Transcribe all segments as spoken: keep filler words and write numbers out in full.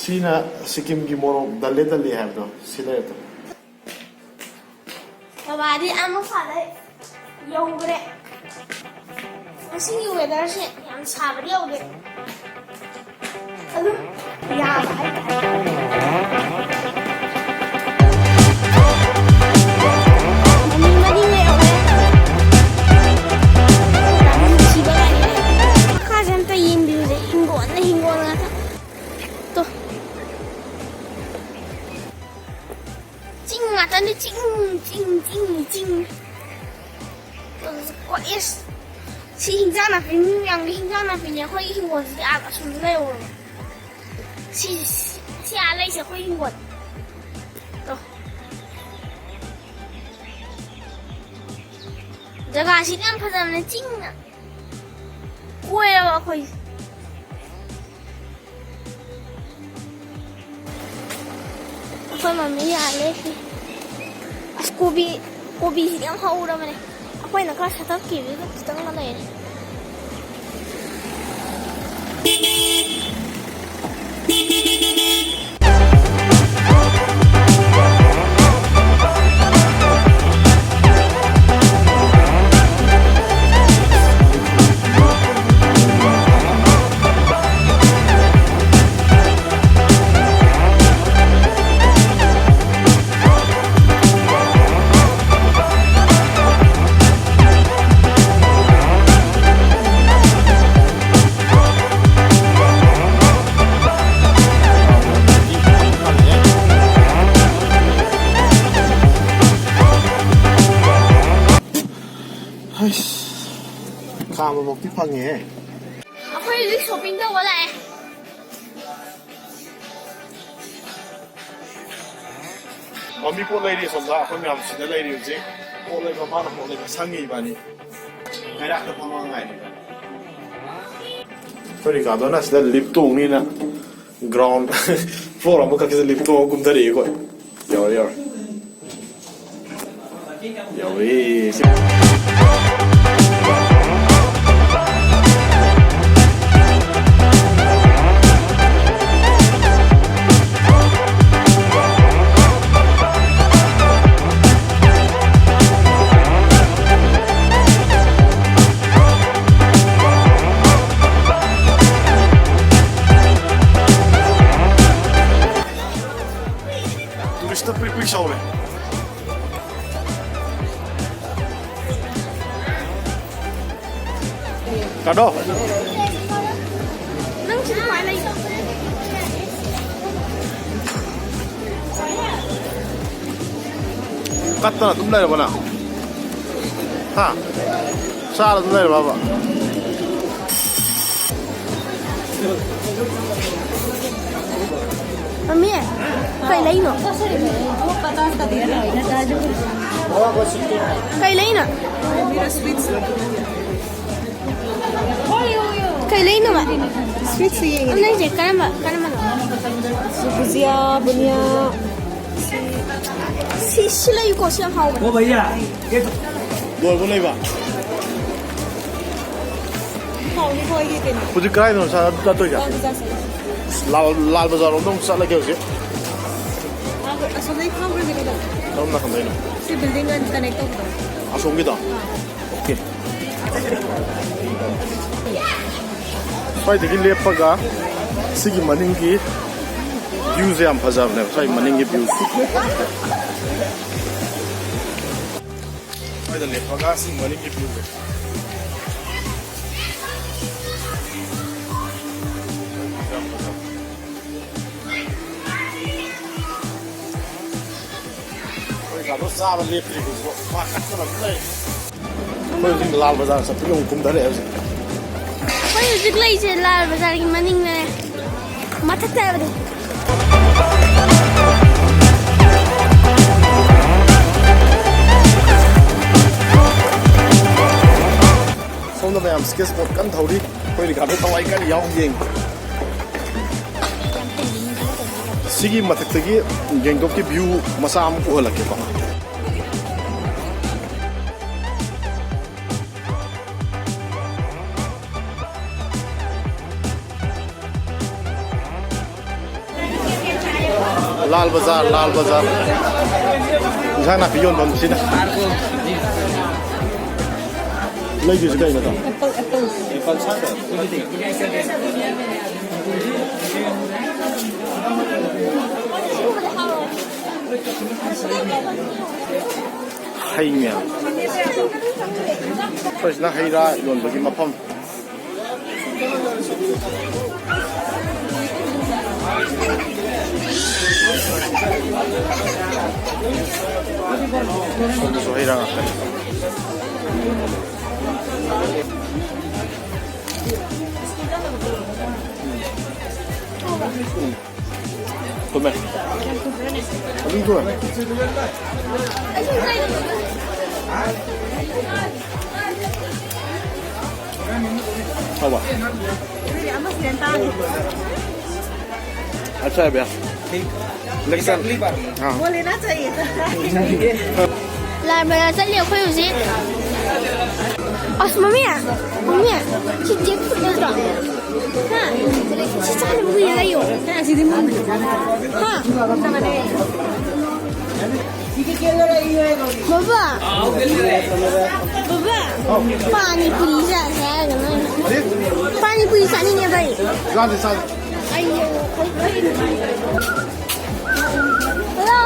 ꯁꯤꯅ ꯁꯤꯛꯀꯤꯝꯒꯤ ꯃꯣꯔꯣꯛ ꯗꯜꯂꯦ ꯗꯜꯂꯦ ꯍꯥꯏꯕꯗꯣ꯫ ꯁꯤ ꯂꯩꯔꯦ꯫ ꯕꯕꯥꯗꯤ ꯑꯃ ꯐꯥꯗꯩ ꯌꯧꯈ꯭ꯔꯦ꯫ ꯉꯁꯤꯒꯤ ꯋꯦꯗꯔꯁꯦ ꯌꯥꯝ ꯁꯥꯕꯗꯤ ꯌꯧꯗꯦ꯫ ꯑꯗꯨꯝ ꯌꯥꯕ ꯍꯥꯏꯇꯥꯔꯦ꯫ ꯃꯅꯤꯡ ꯃꯅꯤꯡ ꯂꯩꯍꯧꯔꯦ꯫ ꯅꯨꯡꯁꯤꯕ ꯒꯥꯔꯤ ꯂꯩ꯫ ꯃꯈꯥꯁꯦ ꯑꯝꯇ ꯌꯦꯡꯕꯤꯌꯨꯁꯦ꯫ ꯍꯤꯡꯒꯣꯜꯅ ꯍꯤꯡꯒꯣꯜ ꯉꯥꯛꯇ꯫ ꯇꯣ꯫ ꯆꯤꯡ ꯉꯥꯛꯇꯅꯤ꯫ ꯆꯤꯡ, ꯆꯤꯡ, ꯆꯤꯡ, ꯆꯤꯡ꯫ ꯀꯣꯂꯦꯖ꯫ ꯁꯤ ꯍꯤꯟꯖꯥꯡ ꯅꯥꯄꯤ, ꯃꯤ ꯃꯌꯥꯝꯒꯤ ꯍꯤꯟꯖꯥꯡ ꯅꯥꯄꯤꯅꯦ꯫ ꯑꯩꯈꯣꯏꯒꯤ ꯍꯤꯡꯒꯣꯜꯁꯤꯗꯤ ꯑꯥ ꯑꯁꯣꯝꯗ ꯂꯩꯍꯧꯔꯕ꯫ ꯁꯤ, ꯁꯤ, ꯁꯤ ꯑꯥ ꯂꯩꯁꯦ ꯑꯩꯈꯣꯏ ꯍꯤꯡꯒꯣꯜ꯫ ꯇꯣ꯫ ꯖꯒꯥꯁꯤꯗꯤ ꯌꯥꯝ ꯐꯖꯕꯅꯦ, ꯆꯤꯡꯅ ꯀꯣꯏꯔꯕ ꯑꯩꯈꯣꯏ꯫ ꯑꯩꯈꯣꯏ ꯃꯃꯤ ꯌꯥꯜꯂꯦ ꯁꯤ꯫ ꯑꯁ, ꯀꯣꯕꯤ, ꯀꯣꯕꯤꯁꯤꯗꯤ ꯌꯥꯝ ꯍꯧꯔꯕꯅꯦ꯫ ꯑꯩꯈꯣꯏꯅ ꯈꯔ ꯁꯠꯇꯠꯈꯤꯕꯗꯨꯗ ꯈꯤꯇꯪꯒ ꯂꯩꯔꯦ꯫ ꯍꯩꯁ, ꯈꯥꯝꯕꯃꯛꯇꯤ ꯐꯪꯉꯦꯍꯦ꯫ ꯑꯩꯈꯣꯏ ꯍꯧꯖꯤꯛ shopping ꯇꯧꯕ ꯂꯥꯛꯑꯦ꯫ ꯄꯥꯝꯕꯤ ꯄꯣꯠ ꯂꯩꯔꯤ ꯑꯁꯣꯝꯗ꯫ ꯑꯩꯈꯣꯏ ꯃꯌꯥꯝ ꯁꯤꯗ ꯂꯩꯔꯤ ꯍꯧꯖꯤꯛ꯫ ꯄꯣꯠ ꯂꯩꯕ, ꯃꯥꯅ ꯄꯣꯠ ꯂꯩꯕ ꯁꯪꯉꯤ ꯏꯕꯥꯅꯤ꯫ ꯀꯩꯔꯥꯛꯇ ꯐꯝꯃꯒ ꯉꯥꯏꯔꯤ꯫ ꯑꯩꯈꯣꯏ ꯔꯤꯀꯥꯗꯣꯅ ꯁꯤꯗ lift ꯇꯣꯡꯅꯤꯅ ground floor ꯑꯃꯈꯛꯁꯤꯗ lift ꯇꯣꯡꯉ ꯀꯨꯝꯊꯔꯛꯏ ꯑꯩꯈꯣꯏ꯫ ꯌꯧꯔꯦ, ꯌꯧꯔꯦ꯫ ꯌꯧꯔꯦ꯫ ꯀꯥꯗꯣ꯫ ꯅꯪ ꯁꯤꯗꯤ ꯀꯃꯥꯏꯅ ꯂꯩꯅꯣ? ꯀꯠꯇꯅ ꯑꯗꯨꯝ ꯂꯩꯔꯕ ꯅꯪ? ꯍꯥ? ꯆꯥꯔ ꯑꯗꯨꯝ ꯂꯩꯔꯕꯕ? ꯃꯝꯃꯤ, ꯀꯩ ꯂꯩꯅꯣ? ꯀꯩ ꯂꯩꯅꯣ? ꯀꯩ ꯂꯩꯅꯣꯕ? Sweets ꯌꯦꯡꯉꯤꯅꯦ꯫ ꯅꯪꯁꯦ ꯀꯔꯝꯕ, ꯀꯔꯝꯕꯅꯣ? ꯁꯤ ꯕꯨꯖꯤꯌꯥ, ꯕꯨꯅꯤꯌꯥ꯫ ꯁꯤ, ꯁꯤ, ꯁꯤ ꯂꯩꯌꯨꯀꯣ, ꯁꯤ ꯌꯥꯝ ꯍꯥꯎꯕꯅꯦ꯫ ꯂꯣꯏꯕ ꯂꯩꯕ꯫ ꯍꯥꯎꯅꯤꯀꯣ ꯑꯩꯒꯤ ꯀꯩꯅꯣ꯫ ꯍꯧꯖꯤꯛ ꯀꯗꯥꯏꯗꯅꯣ ꯆꯥ-, ꯆꯠꯇꯣꯏꯁꯦ? ꯑ, ꯕꯖꯥꯔ ꯆꯠꯂꯁꯤ꯫ ꯂꯥꯜ, ꯂꯥꯜ ꯕꯖꯥꯔ ꯔꯣꯝꯗ ꯑꯃꯨꯛ ꯆꯠꯂꯒꯦ ꯍꯧꯖꯤꯛ꯫ ꯑ, ꯑꯁꯣꯝꯗꯒꯤ ꯐꯥꯎꯈ꯭ꯔꯁꯦ ꯀꯩꯅꯣ꯫ ꯀꯔꯣꯝ ꯅꯥꯀꯟꯗꯩꯅꯣ? ꯁꯤ building ꯑꯅꯤ connect ꯇꯧꯕꯗꯣ꯫ ꯑꯁꯣꯝꯒꯤꯗꯣ? ꯑꯥ꯫ OK꯫ ꯁ꯭ꯋꯥꯏꯗꯒꯤ ꯂꯦꯞꯄꯒ ꯁꯤꯒꯤ ꯃꯅꯤꯡꯒꯤ viewꯁꯦ ꯌꯥꯝ ꯐꯖꯕꯅꯦꯕ, ꯁ꯭ꯋꯥꯏ ꯃꯅꯤꯡꯒꯤ viewꯁꯦ꯫ ꯁ꯭ꯋꯥꯏꯗ ꯂꯦꯞꯄꯒ ꯁꯤ ꯃꯅꯤꯡꯒꯤ viewꯁꯦ꯫ ꯌꯥꯝ ꯐꯖꯕ꯫ ꯑꯩꯈꯣꯏ ꯀꯥꯗꯣ ꯆꯥꯕ ꯂꯦꯞꯇ꯭ꯔꯤ ꯍꯧꯖꯤꯛꯐꯥꯎ꯫ ꯃꯥ ꯀꯛꯇꯅ ꯑꯗꯨꯝ ꯂꯩ꯫ ꯑꯩꯈꯣꯏ ꯍꯧꯖꯤꯛ ꯂꯥꯜ ꯕꯖꯥꯔ ꯆꯠꯄꯒꯤ ꯑꯃꯨꯛ ꯀꯨꯝꯊꯔꯛꯑꯦ ꯍꯧꯖꯤꯛ꯫ ꯑꯩꯈꯣꯏ ꯍꯧꯖꯤꯛ ꯂꯩꯁꯦ ꯂꯥꯜ ꯕꯖꯥꯔꯒꯤ ꯃꯅꯤꯡꯗꯅꯦ꯫ ꯃꯊꯛꯇ ꯍꯥꯏꯕꯅꯤ꯫ ꯁꯣꯝꯗ ꯃꯌꯥꯝ sketch board ꯀꯟꯅ ꯊꯧꯔꯤ꯫ ꯑꯩꯈꯣꯏ ꯔꯤꯀꯥꯗꯣ ꯊꯋꯥꯏ ꯀꯟꯅ ꯌꯥꯎ ꯌꯦꯡꯉꯤ꯫ ꯁꯤꯒꯤ ꯃꯊꯛꯇꯒꯤ ꯒꯦꯡꯇꯣꯛꯀꯤ view ꯃꯆꯥ ꯑꯃ ꯎꯍꯜꯂꯛꯀꯦꯀꯣ꯫ ꯂꯥꯜ ꯕꯖꯥꯔ, ꯂꯥꯜ ꯕꯖꯥꯔ꯫ ꯏꯟꯁꯥꯡ ꯅꯥꯄꯤ ꯌꯣꯟꯐꯝ ꯁꯤꯅ꯫ ꯂꯩꯗꯣꯏꯁꯤ ꯀꯩꯅꯣ? Apple, apple. ꯍꯩ ꯃꯌꯥꯝ꯫ ꯑꯩꯈꯣꯏꯁꯤꯅ ꯍꯩ ꯔꯥ ꯌꯣꯟꯕꯒꯤ ꯃꯐꯝ꯫ ꯁꯣꯝꯗꯁꯨ ꯍꯩ ꯔꯥ ꯉꯥꯛꯇꯅꯤ꯫ ꯊꯨꯝꯃꯦ꯫ ꯑꯗꯨꯝ ꯊꯨꯝꯃꯦ꯫ ꯍꯥꯎꯕ? अच्छा है भैया। ठीक। Next time। अगली बार। हाँ। वो लेना चाहिए था। ꯂꯥꯜ ꯕꯖꯥꯔ ꯆꯠꯂꯤ ꯑꯩꯈꯣꯏ ꯍꯧꯖꯤꯛ꯫ ꯑꯁ, ꯃꯃꯤ, ꯃꯃꯤ, ꯁꯤ ꯖꯦꯛ ꯐ꯭ꯔꯨꯠ ꯅꯠꯇ꯭ꯔꯣ? ꯍꯥ? ꯁꯤ ꯆꯥꯅꯕ ꯀꯨꯏꯔꯦ ꯍꯥꯏꯌꯣ꯫ ꯍꯥ? ꯕꯕꯥ, ꯕꯕꯥ, ꯄꯥꯅꯤ ꯄꯨꯔꯤ ꯆꯥꯁꯦ ꯍꯥꯏꯔꯒ ꯅꯣꯏꯅ꯫ ꯄꯥꯅꯤ ꯄꯨꯔꯤ ꯆꯥꯅꯤꯡꯉꯦ ꯚꯥꯏ꯫ ꯆꯥꯁꯦ, ꯆꯥꯁꯦ꯫ ꯑꯩ ꯍꯜꯂꯣ꯫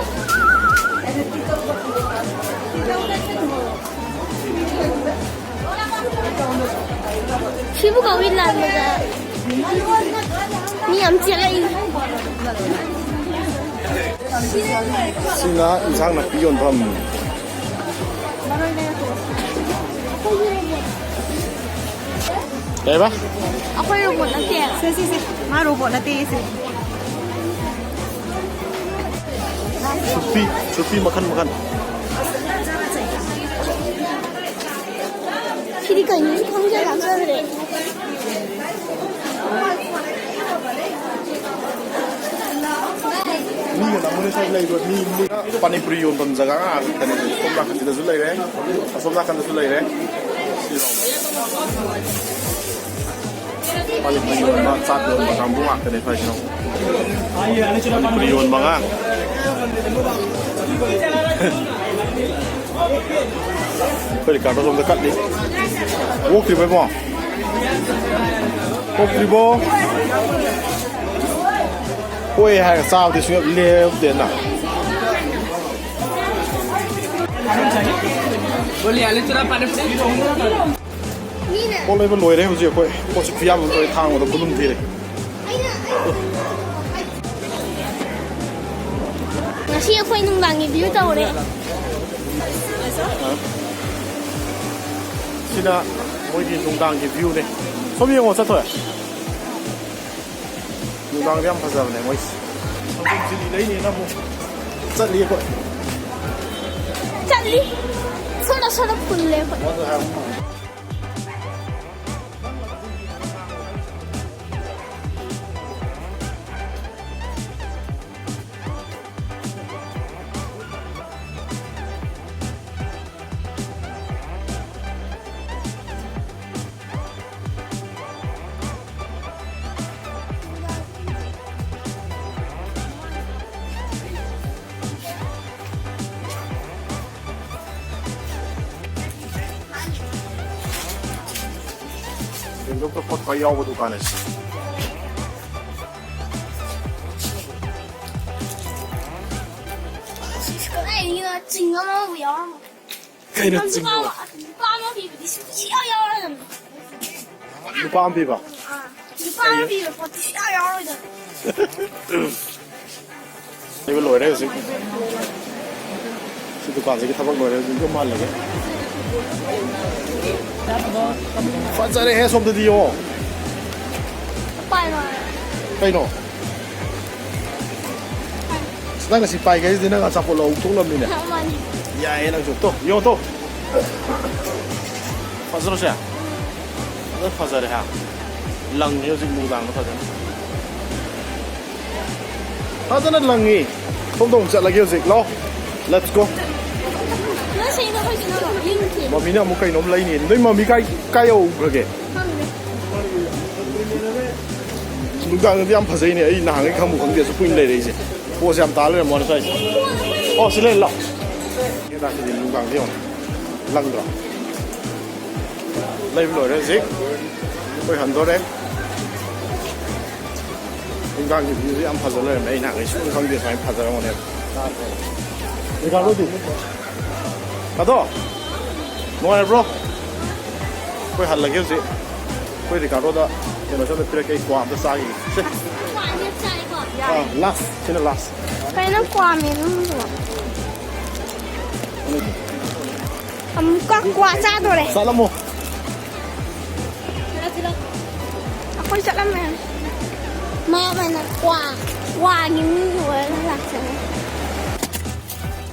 ꯁꯤꯕꯨ ꯀꯧꯏ ꯂꯥꯟꯕꯗ ꯃꯤ ꯌꯥꯝ ꯆꯦꯜꯂꯛꯏ꯫ ꯁꯤꯅ ꯏꯟꯁꯥꯡ ꯅꯥꯄꯤ ꯌꯣꯟꯐꯝ꯫ ꯀꯩꯕ? ꯑꯩꯈꯣꯏ ꯔꯣꯕꯣꯠ ꯅꯠꯇꯦ꯫ ꯁꯦ, ꯁꯦ, ꯁꯦ꯫ ꯃꯥ ꯔꯣꯕꯣꯠ ꯅꯠꯇꯦ ꯁꯦ꯫ ꯁꯨꯄꯤ, ꯁꯨꯄꯤ ꯃꯈꯟ ꯃꯈꯟ꯫ ꯁꯤꯗꯤ ꯀꯩꯅꯣ? ꯁꯤ ꯈꯪꯖ ꯂꯥꯛꯆꯗ꯭ꯔꯦ꯫ ꯃꯤꯒ ꯅꯪꯕꯅꯦ ꯁ꯭ꯋꯥꯏ ꯂꯩꯕ ꯃꯤ, ꯃꯤ ꯄꯥꯅꯤꯄꯨꯔꯤ ꯌꯣꯟꯐꯝ ꯖꯒꯥ ꯉꯥꯛꯇꯅꯦ꯫ ꯁꯣꯝ ꯅꯥꯀꯟꯁꯤꯗꯁꯨ ꯂꯩꯔꯦ, ꯑꯁꯣꯝ ꯅꯥꯀꯟꯗꯁꯨ ꯂꯩꯔꯦ꯫ ꯄꯥꯅꯤꯄꯨꯔꯤ ꯌꯣꯟꯕ, ꯆꯥꯠ ꯌꯣꯟꯕ ꯀꯥꯡꯕꯨ ꯉꯥꯛꯇꯅꯦ ꯁ꯭ꯋꯥꯏꯁꯤꯅ꯫ ꯄꯥꯅꯤꯄꯨꯔꯤ ꯌꯣꯟꯕ ꯉꯥꯛ꯫ ꯑꯩꯈꯣꯏ ꯔꯤꯀꯥꯔꯗꯣ ꯁꯣꯝꯗ ꯀꯠꯂꯤ꯫ ꯑꯣꯛꯇ꯭ꯔꯤꯕꯣ ꯏꯕꯣ? ꯑꯣꯛꯇ꯭ꯔꯤꯕꯣ? ꯑꯣꯛꯑꯦ ꯍꯥꯏꯔꯒ ꯆꯥꯕꯗꯤ ꯁꯨꯡꯂꯦꯞ ꯂꯦꯞꯇꯦꯅ꯫ ꯄꯣꯠ ꯂꯩꯕ ꯂꯣꯏꯔꯦ ꯍꯧꯖꯤꯛ ꯑꯩꯈꯣꯏ꯫ ꯄꯣꯠꯁꯤ ꯈꯨꯌꯥꯝ ꯑꯃ ꯇꯧꯔꯦ, ꯊꯥꯡꯕꯗ ꯈꯨꯂꯨꯝ ꯊꯤꯔꯦ꯫ ꯁꯤ ꯑꯩꯈꯣꯏ ꯅꯨꯡꯗꯥꯡꯒꯤ ꯚ꯭ꯌꯨ ꯇꯧꯔꯦ꯫ ꯁꯤꯅ ꯃꯣꯏꯒꯤ ꯅꯨꯡꯗꯥꯡꯒꯤ ꯚ꯭ꯌꯨꯅꯦ꯫ ꯁꯣꯝ ꯌꯦꯡꯉꯣ, ꯆꯠꯊꯣꯛꯑꯦ꯫ ꯅꯨꯡꯗꯥꯡꯗꯤ ꯌꯥꯝ ꯐꯖꯕꯅꯦ ꯃꯣꯏꯁꯦ꯫ ꯁꯪꯒꯣꯝ ꯆꯤꯅꯤ ꯂꯩꯅꯦꯅ ꯑꯃꯨꯛ ꯆꯠꯂꯤ ꯑꯩꯈꯣꯏ꯫ ꯆꯠꯂꯤ꯫ ꯁꯣꯝꯗ, ꯁꯣꯝꯗ ꯄꯨꯜꯂꯦ ꯑꯩꯈꯣꯏ꯫ ꯃꯥꯁꯨ ꯍꯥꯏꯔꯛꯄ ꯃꯥꯜꯂꯦ꯫ ꯕꯦꯡꯀꯣꯛꯇ ꯄꯣꯠ ꯈ꯭ꯋꯥꯏ ꯌꯥꯎꯕ ꯗꯨꯀꯥꯟ ꯑꯁꯤ꯫ ꯀꯗꯥꯏꯗꯒꯤꯅꯣ ꯆꯤꯡ ꯑꯃꯕꯨ ꯌꯥꯎꯔꯝꯃꯣꯏ꯫ ꯀꯩꯅꯣ ꯆꯤꯡ ꯑꯃ? ꯂꯨꯄꯥ ꯑꯃ ꯄꯤꯕꯗꯤ ꯁꯨꯡꯌꯥꯎ ꯌꯥꯎꯔꯣꯏꯗꯕꯅꯤ꯫ ꯂꯨꯄꯥ ꯑꯃ ꯄꯤꯕ? ꯑꯥ, ꯂꯨꯄꯥ ꯑꯃ ꯄꯤꯕ ꯄꯣꯠꯇꯤ ꯁꯨꯡꯌꯥꯎ ꯌꯥꯎꯔꯣꯏꯗꯕꯅꯤ꯫ ꯂꯩꯕ ꯂꯣꯏꯔꯦ ꯍꯧꯖꯤꯛ꯫ ꯁꯤ ꯗꯨꯀꯥꯟꯁꯤꯒꯤ ꯊꯕꯛ ꯂꯣꯏꯔꯦ ꯍꯧꯖꯤꯛ, ꯌꯨꯝ ꯍꯜꯂꯒꯦ꯫ ꯐꯖꯔꯦꯍꯦ ꯁꯣꯝꯗꯗꯤ ꯌꯦꯡꯉꯣ꯫ ꯄꯥꯏꯔꯣ꯫ ꯀꯩꯅꯣ? ꯅꯪ ꯉꯁꯤ ꯄꯥꯏꯒꯦ ꯍꯥꯏꯁꯤꯗꯤ ꯅꯪ ꯑꯆꯥꯄꯣꯠ ꯂꯧ ꯊꯣꯛꯂꯝꯅꯤꯅꯦ꯫ ꯃꯥꯅꯤ꯫ ꯌꯥꯏꯌꯦ ꯅꯪꯁꯨ꯫ ꯇꯣ, ꯌꯦꯡꯉꯣ ꯇꯣ꯫ ꯐꯖꯗ꯭ꯔꯣ ꯁꯦ? ꯐꯖ ꯐꯖꯔꯦ ꯍꯥ꯫ ꯂꯪꯉꯦ ꯍꯧꯖꯤꯛ ꯅꯨꯡꯗꯥꯡꯗ ꯐꯖꯅ꯫ ꯐꯖꯅ ꯂꯪꯉꯤ꯫ ꯁꯣꯝꯗ ꯑꯃꯨꯛ ꯆꯠꯂꯒꯦ ꯍꯧꯖꯤꯛ꯫ ꯂꯥꯎ꯫ Let's go꯫ ꯅꯪ ꯁꯦꯡꯅ ꯑꯩꯈꯣꯏ ꯁꯤꯅ ꯌꯦꯡꯉꯨꯁꯦ꯫ ꯃꯃꯤꯅ ꯑꯃꯨꯛ ꯀꯩꯅꯣꯝ ꯂꯩꯅꯤ꯫ ꯅꯣꯏ ꯃꯃꯤ ꯀꯥꯏ, ꯀꯥꯏ ꯌꯧꯈ꯭ꯔꯒꯦ? ꯈꯪꯗꯦ꯫ ꯅꯨꯡꯗꯥꯡꯗꯗꯤ ꯌꯥꯝ ꯐꯖꯩꯅꯦ꯫ ꯑꯩ ꯅꯍꯥꯟꯒꯩ ꯈꯪꯕꯨ ꯈꯪꯗꯦ ꯑꯁꯨꯛ ꯀꯨꯏꯅ ꯂꯩꯔꯛꯏꯁꯦ꯫ ꯄꯣꯁ ꯌꯥꯝ ꯇꯥ ꯂꯩꯔꯝꯃꯣꯅꯦ ꯁ꯭ꯋꯥꯏꯁꯦ꯫ ꯑꯣ, ꯁꯤ ꯂꯩ, ꯂꯥꯎ꯫ ꯅꯨꯡꯗꯥꯡꯁꯤꯗꯤ ꯅꯨꯡꯗꯥꯡꯁꯦ ꯌꯦꯡꯉꯣ꯫ ꯂꯪꯗ꯭ꯔꯣ? ꯂꯩꯕ ꯂꯣꯏꯔꯦ ꯍꯧꯖꯤꯛ꯫ ꯑꯩꯈꯣꯏ ꯍꯟꯗꯣꯔꯦ꯫ ꯅꯨꯡꯗꯥꯡꯒꯤ ꯚ꯭ꯌꯨꯁꯦ ꯌꯥꯝ ꯐꯖ ꯂꯩꯔꯝꯃꯦ꯫ ꯑꯩ ꯅꯍꯥꯟꯒꯩ ꯁꯨꯡꯈꯪ ꯈꯪꯗꯦ ꯁꯨꯃꯥꯏꯅ ꯐꯖꯔꯝꯒꯅꯦꯕ꯫ ꯔꯤꯀꯥꯔꯗꯣꯗꯤ? ꯑꯗꯣ, ꯅꯨꯡꯉꯥꯏꯕ꯭ꯔꯣ? ꯑꯩꯈꯣꯏ ꯍꯜꯂꯒꯦ ꯍꯧꯖꯤꯛ꯫ ꯑꯩꯈꯣꯏ ꯔꯤꯀꯥꯔꯗꯣꯗ ꯀꯩꯅꯣꯁꯨ ꯑꯝꯇ ꯄꯤꯔꯛꯀꯦ, ꯑꯩ ꯀ꯭ꯋꯥ ꯑꯝꯇ ꯆꯥꯈꯤꯒꯦ꯫ ꯁꯦ꯫ ꯀ꯭ꯋꯥ ꯑꯅꯤꯔꯛ ꯆꯥꯔꯦꯀꯣ? ꯑꯥ, Last, ꯁꯤꯅ last. ꯀꯩꯅꯣ ꯀ꯭ꯋꯥ ꯃꯦꯔꯨꯝꯗꯣ? ꯑꯃꯨꯛꯀ ꯀ꯭ꯋꯥ ꯆꯥꯗꯣꯔꯦ꯫ ꯆꯠꯂꯝꯃꯣ꯫ ꯑꯩꯈꯣꯏ ꯆꯠꯂꯝꯃꯦ꯫ ꯃꯌꯥꯝ ꯑꯣꯏꯅ ꯀ꯭ꯋꯥ, ꯀ꯭ꯋꯥꯒꯤ ꯃꯤ ꯑꯣꯏꯔꯒ ꯂꯥꯛꯆꯔꯦ꯫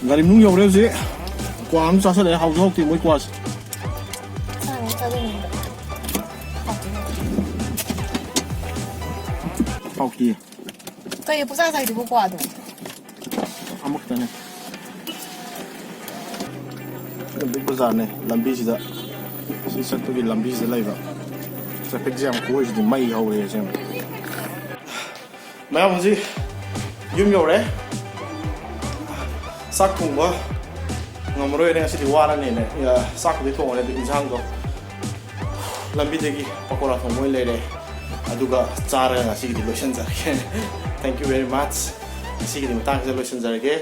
ꯒꯥꯔꯤ ꯃꯅꯨꯡ ꯌꯧꯔꯦ ꯍꯧꯖꯤꯛ꯫ ꯀ꯭ꯋꯥ ꯑꯃ ꯆꯥꯁꯜꯂꯛꯑꯦ, ꯍꯥꯎꯁꯨ ꯍꯥꯎꯇꯦ ꯃꯣꯏ ꯀ꯭ꯋꯥꯁꯦ꯫ ꯍꯥꯎꯇꯦ꯫ ꯀꯩꯅꯣ ꯄꯨꯡꯆꯥ ꯆꯥꯏꯗꯨꯕꯨ ꯀ꯭ꯋꯥꯗꯣ? ꯑꯃꯈꯛꯇꯅꯦ꯫ ꯕꯤꯛ ꯕꯖꯥꯔꯅꯦ ꯂꯝꯕꯤꯁꯤꯗ, ꯁꯤ ꯆꯠꯄꯒꯤ ꯂꯝꯕꯤꯁꯤꯗ ꯂꯩꯕ trafficꯁꯦ ꯌꯥꯝ ꯀꯣꯏꯁꯤꯗꯤ ꯃꯩ ꯍꯧꯔꯦ ꯑꯁꯦꯡꯕ꯫ ꯃꯌꯥꯝ ꯍꯧꯖꯤꯛ ꯌꯨꯝ ꯌꯧꯔꯦ꯫ ꯆꯥꯛ ꯊꯣꯡꯕ ꯉꯝꯃꯔꯣꯏꯅꯦ ꯉꯁꯤꯗꯤ, ꯋꯥꯔꯅꯤꯅꯦ꯫ ꯆꯥꯛꯄꯨꯗꯤ ꯊꯣꯡꯉꯔꯦ ꯑꯗꯨ ꯏꯟꯁꯥꯡꯗꯣ ꯂꯝꯕꯤꯗꯒꯤ ꯄꯀꯣꯔꯥ ꯊꯣꯡꯕ ꯑꯣꯏꯅ ꯂꯩꯔꯦ꯫ ꯑꯗꯨꯒ ꯆꯥꯔꯒ ꯉꯁꯤꯒꯤꯗꯤ ꯂꯣꯏꯁꯤꯟꯖꯔꯒꯦ꯫ Thank you very much꯫ ꯉꯁꯤꯒꯤꯗꯤ ꯃꯇꯥꯡꯁꯤꯗ ꯂꯣꯏꯁꯤꯟꯖꯔꯒꯦ꯫